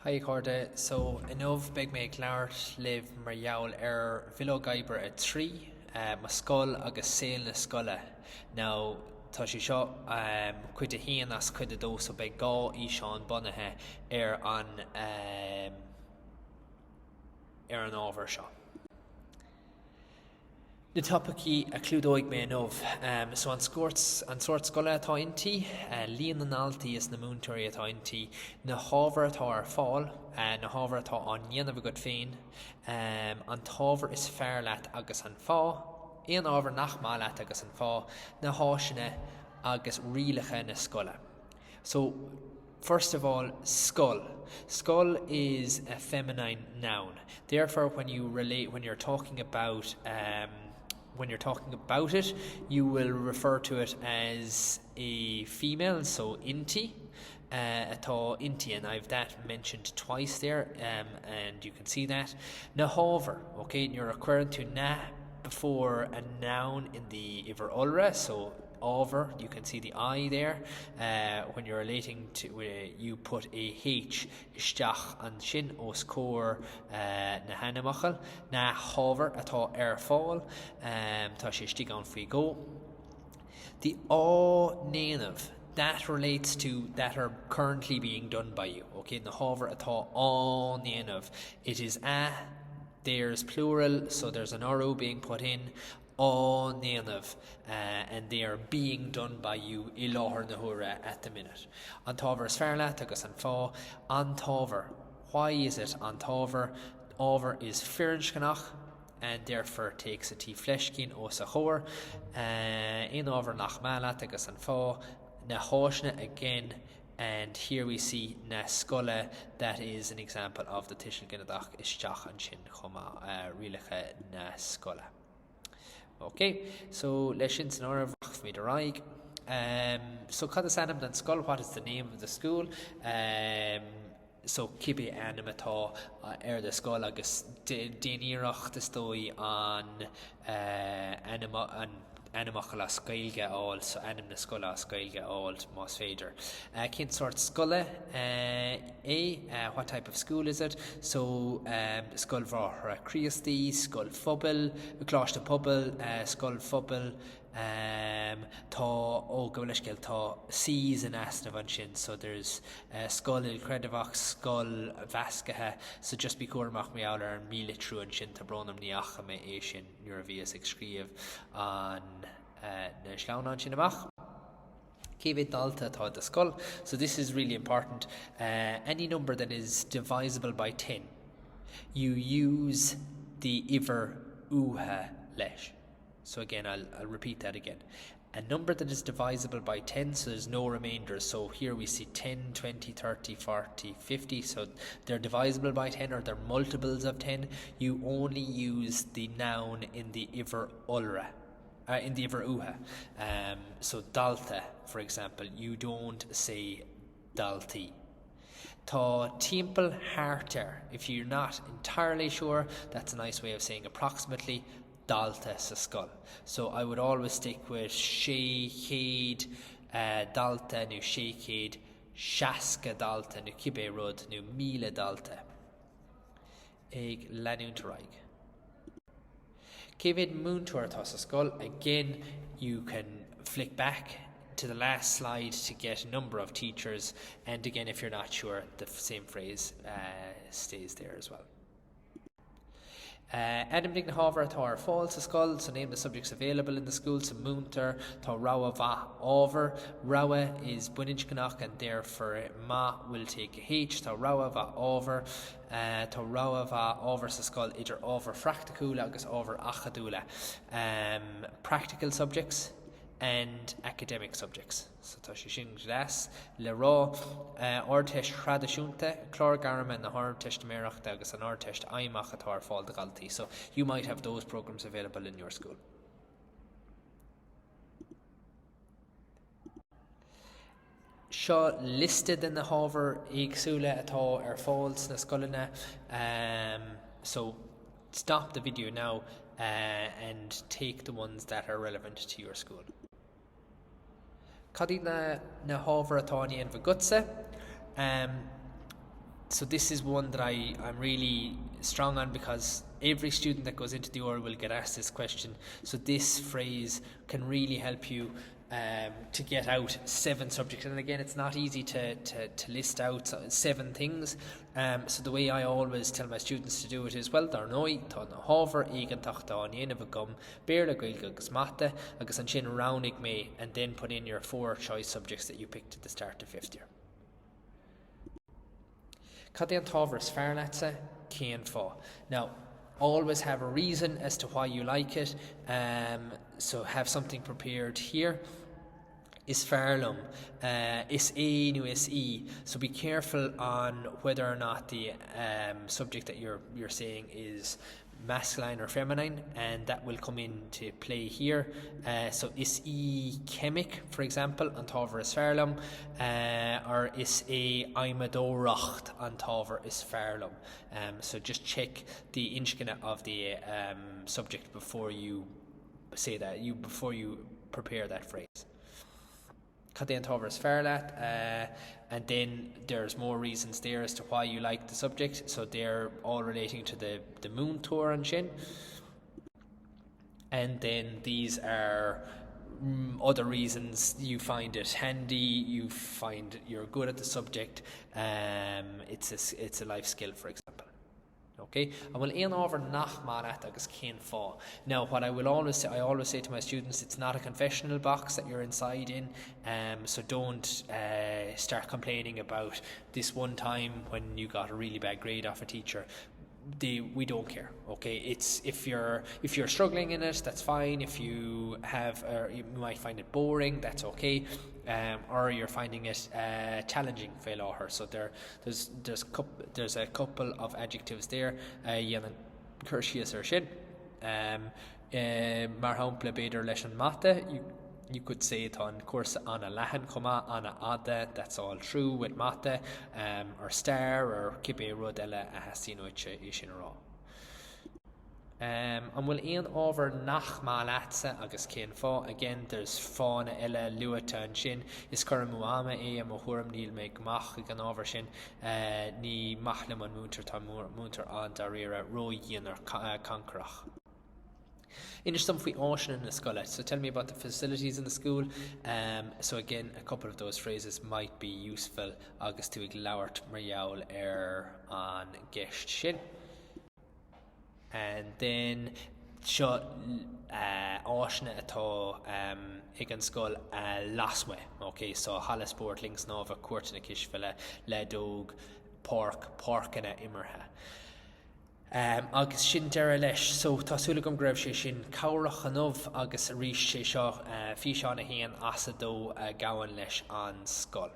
Hi a chairde, so inniu beidh mé ag labhairt libh mar gheall ar Bhileog Oibre 3, mo scoil agus saol na scoile. Now tá sé seo cuid a haon as cuid a dó so beidh dhá fhíseán bunaithe ar an ar an ábhar seo. Na topaicí a chlúdóidh mé inniu, so an an sórt scoile atá inti, líon na ndaltaí is na múinteoirí atá inti, na hábhair atá ar fáil, na hábhair atá á ndéanamh agat féin, an t-ábhar is fearr leat agus an fáth, aon ábhar nach maith leat agus an fáth, na háiseanna agus rialacha na scoile. So. First of all, scoil. Scoil is a feminine noun. Therefore, when you relate, when you're talking about, um, when you're talking about it, you will refer to it as a female, so inti. Uh, atá inti, and I've that mentioned twice there, um, and you can see that. Na hábhair, okay, nuair a chuireann tú na before a noun in the uimhir iolra, so ábhar, you can see the I there, uh, when you're relating to, uh, you put a H isteach ansin os comhair uh, na hainmfhocail, na hábhair atá ar fáil, um, tá sé istigh ann faoi dhó. The á ndéanamh, that relates to that are currently being done by you, okay, na hábhair atá á ndéanamh, it is a, there's plural, so there's an urú being put in, á ndéanamh and they are being done by you i láthair na huaire at the minute. An t-ábhar is fearr leat agus an fáth, an t-ábhar why is it an t-ábhar, ábhar is firinscneach and therefore takes a T fleiscín os a chomhair, aon ábhar nach maith leat agus an fáth, na háiseanna again and here we see na scoile that is an example of the tuiseal ginideach isteach ansin chomh maith, rialacha na scoile. Ok, so leis sin san áireamh rachaimid ar aghaidh. Um, so cad is ainm don scoil? What is the name of the school? Um, so cibé ainm atá ar do scoil agus déan iarracht is dóigh an uh, ainm, an ainmfhocal as Gaeilge a fháil, so ainm na scoile as Gaeilge a fháil más féidir. Uh, cén sórt scoile uh, é? Uh, what type of school is it? So um, scoil Bhráithre Críostaí, scoil phobail, coláiste pobail, uh, scoil phobail, um, tá ó gabh mo leithscéal tá C's in easnamh ansin, so there's uh, scoil ilchreidmheach, scoil mheasctha, so just bí cúramach mar gheall ar an mílitriú ansin, tá brón orm ní fhaca mé é sin nuair a bhíos ag scríobh an uh, na sleamhnáin sin amach. Cé mhéad dalta atá i do scoil? So this is really important. Uh, any number that is divisible by 10, you use the uimhir uatha leis. So again, I'll, I'll repeat that again. A number that is divisible by 10, so there's no remainders. So here we see 10, 20, 30, 40, 50. So they're divisible by 10 or they're multiples of 10. You only use the noun in the uimhir iolra. Uh, in the uimhir uatha. Um, so dalta, for example, you don't say daltaí. Tá timpeall thart ar. If you're not entirely sure, that's a nice way of saying approximately dalta sa scoil. So I would always stick with 600 uh, dalta nó 660 dalta nó cibé rud nó 1000 dalta ag leanúint ar aghaidh. Cé mhéad múinteoir atá sa scoil? Again, you can flick back to the last slide to get a number of teachers and again if you're not sure the same phrase uh, stays there as well. Uh, Ainmnigh na hábhair atá ar fáil sa scoil, so name the subjects available in the school, so múintear, tá rogha mhaith ábhar, rogha is baininscneach and therefore maith will take a H, tá rogha mhaith ábhar, uh, tá rogha mhaith ábhar sa scoil idir ábhair phraiticiúla agus ábhair acadúla. Um, practical subjects and academic subjects. So tá sé sin deas le rá. Ardteist thraidisiúnta, clár gairme na hArdteistiméireachta agus an Ardteist Fheidhmeach atá ar fáil do dhaltaí. So you might have those programs available in your school. Seo liosta de na hábhair éagsúla atá ar fáil sna scoileanna. Um, so stop the video now uh, and take the ones that are relevant to your school. Cad iad na, na hábhair atá á ndéanamh agatsa? Um, So this is one that I, I'm really strong on because every student that goes into the oral will get asked this question. So this phrase can really help you um, to get out seven subjects. And again, it's not easy to, to, to list out seven things. Um, so the way I always tell my students to do it is, well, dar ndóigh, tá na hábhair éigeantacha á ndéanamh agam, Béarla, Gaeilge agus Mata, agus ansin roghnaigh mé and then put in your four choice subjects that you picked at the start of fifth year. Cad é an t-ábhar is fearr leatsa? Cén fáth? Now, always have a reason as to why you like it, um, so have something prepared here. Is fearr liom. Uh, is é nó is í. So be careful on whether or not the um, subject that you're, you're saying is masculine or feminine and that will come into play here. Uh, so is í ceimic, for example, an t-ábhar is fearr liom, uh, or is é adhmadóireacht an t-ábhar is fearr liom. Um, so just check the inscne of the um, subject before you say that, you before you prepare that phrase. Cad é an t-ábhar is fearr leat? Uh, and then there's more reasons there as to why you like the subject, so they're all relating to the, the múinteoir ansin. And then these are mm, other reasons you find it handy, you find you're good at the subject, um, it's, a, it's a life skill, for example. Ok, an bhfuil aon ábhar nach maith leat agus cén fáth? Now, what I will always say, I always say to my students, it's not a confessional box that you're inside in, um, so don't uh, start complaining about this one time when you got a really bad grade off a teacher. They, we don't care okay it's if you're if you're struggling in it that's fine if you have or you might find it boring that's okay um, or you're finding it uh, challenging fé láthair so there there's there's there's a couple of adjectives there a dhéanann cur síos ar sin. Um, uh, mar shampla b'fhéidir leis an mata, you, you could say tá an cúrsa an-leathan chomh maith, an-fhada, that's all true with mata, um, or stair or cibé rud eile a theastaíonn uait é sin a rá. An bhfuil aon ábhar nach maith leatsa agus cén fáth? Again, there's fáthanna eile luaite ansin. Is cur amú ama é i mo thuairim, níl mé go maith ag an ábhar sin. Ní maith liom an múinteoir, tá an múinteoir an-dáiríre, ródhian or cancarach. Inis dom faoi áiseanna na scoile. So tell me about the facilities in the school. Um, so again, a couple of those phrases might be useful agus tú ag labhairt mar gheall ar an gceist sin. And then seo áiseanna atá ag an scoil lasmuigh, ok, so halla spóirt, linn snámha, cúirteanna cispheile, leadóg, páirc, páirceanna imeartha. Agus sin deireadh leis. So tá súil agam go raibh sé sin cabhrach inniu agus arís sé seo físeán 1 as 2 a ghabhann leis an scoil.